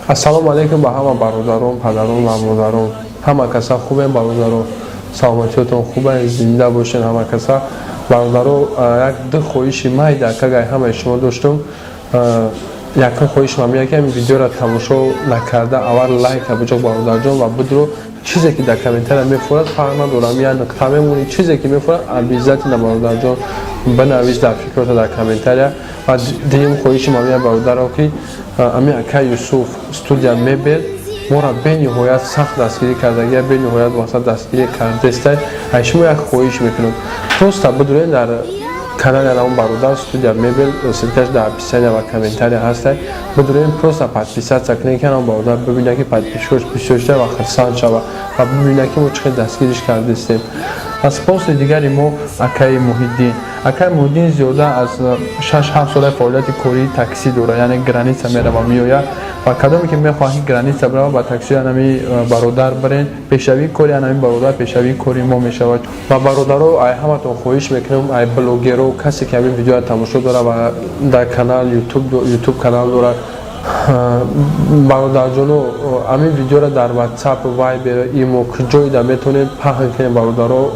Ассалому алайкум ба ҳама бародарон, падарон ва модарон. Ҳама каса хубем, бародарон? Саломатиётон хубе, зинда бошен ҳама каса. Бародаро, як ду хоҳиши майда кагай ҳамаи шумо доштум. Якум хоҳишам ҳамин, ки ҳамин видеоро тамошо накарда аввал лайка биҷо, бародарҷон, ва бидро чизе ки дар комментария мефурад, фарқ надорам, як нуқта мемонӣ, чизе ки мефурад, обязательно, бародарҷон, бинавис дар фикрота дар комментария. Ва дуюм хоҳишам ҳамин, бародаро, ки ҳамин ака Юсуф, студия мебел, моро бениҳоят сахт дастгирӣ кардагия, бениҳоят мақсад дастгирӣ кардестай. Ай шумо як хоҳиш мекунам: просто бидурен дар канали анамон бародар, студия мебел, ссылкаш дар описания ва комментария ҳастай, бидурен, просто подписаться кунед, ки анам бародар бибинад, ки подписчикош бисёр шуда ва хурсанд шава ва бибинад, ки мо чӣ хел дастгириш кардестем. Ва спонсори дигари мо акаи Муҳиддин. Акаи Муҳиддин зиёда аз 6-7 сола фаъолияти кории таксӣ дорад, яъне граница мерава, меояд. Ва кадоме ки мехоҳад, ки граница бирава, ба таксии анами бародар бирен. Пешравии кори анами бародар пешравии кори мо мешавад. Ва бародаро, ай ҳаматон хоҳиш мекунам, ай блогеро, касе ки ҳамин видеоро тамошо дорад ва дар канал ютуб канал дорад, бародарҷоно, ҳамин видеоро дар WhatsApp, Viber, имо, куҷоида метавонед, паҳн кунед. Бародаро,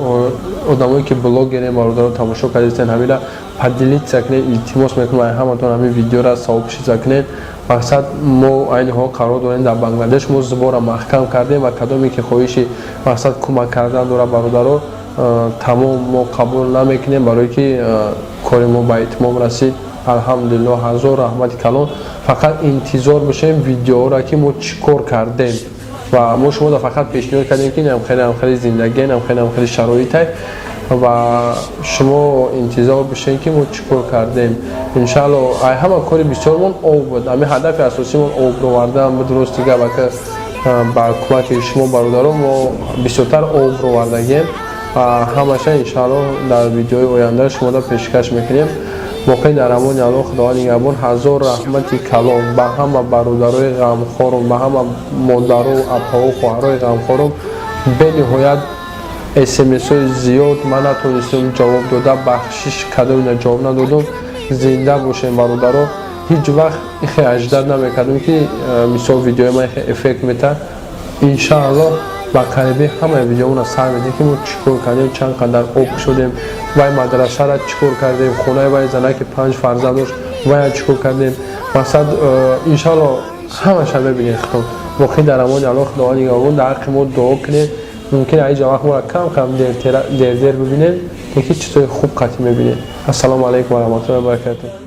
одамое ки блогерен, бародаро, тамошо кардистен, ҳамина поделиться кунед. Илтимос мекунам ай ҳаматон, ҳамин видеоро савобшиза кунед. Мақсад, мо айни ҳол қарор дорем дар Бангладеш, мо зубора маҳкам кардем. Ва кадоме ки хоҳиши, мақсад, кӯмак кардан дорад, бародаро, тамом мо қабул намекунем, барое ки кори мо ба итмом расид, алҳамдулилло, ҳазор раҳмати калон. Фақат интизор бошем видеоро, ки мо чӣ кор кардем. Ва мо шуморо фақат пешниҳод кардем, ки инам хеле хеле зиндагӣ, инам хеле хеле шароитай, ва шумо интизор бошед, ки мо чӣ кор кардем, иншаалло. Ай ҳама кори бисёрмон об буд, ҳамин ҳадафи асосимон об ровардан буд. Рости гап, ака, ба кӯмаки шумо, бародаро, мо бисёртар об ровардагем ва ҳамаша, иншаалло, дар видеои оянда шуморо пешкаш мекунем. Боқӣ дар амони Аллоҳ, Худованд нигаҳбон. Ҳазор раҳмати калон ба ҳама бародарои ғамхорум, ба ҳама модару апаву хоҳарои ғамхорум. Бениҳоят смсҳои зиёд, ман натонистам ҷавоб дода, бахшиш, кадомина ҷавоб надодум. Зинда бошем, бародаро. Ҳеҷ вақт ихе ожидать намекардем, ки мисол видеои ман ихе эффект мета. Иншааллоҳ, ба қарибӣ ҳамаи видеомона сар медем, ки мо чӣ кор кардем, чанд қадар об шудем, вай мадрасара чӣ кор кардем, хонаи вай занаки панҷ фарзанд дошт, вая чӣ кор кардем. Мақсад, иншаалло, ҳамаша мебинед худтон. Боқӣ дар амони Аллоҳ, Худованд нигаҳбон. Дар ҳаққи мо дуо кунед. Мумкин аиҷа вақт моро кам кам дердер бибинед, лекин чизҳои хуб қатъӣ мебинед. Ассалому алайкум ва раҳматуллоҳи ва баракатуҳ.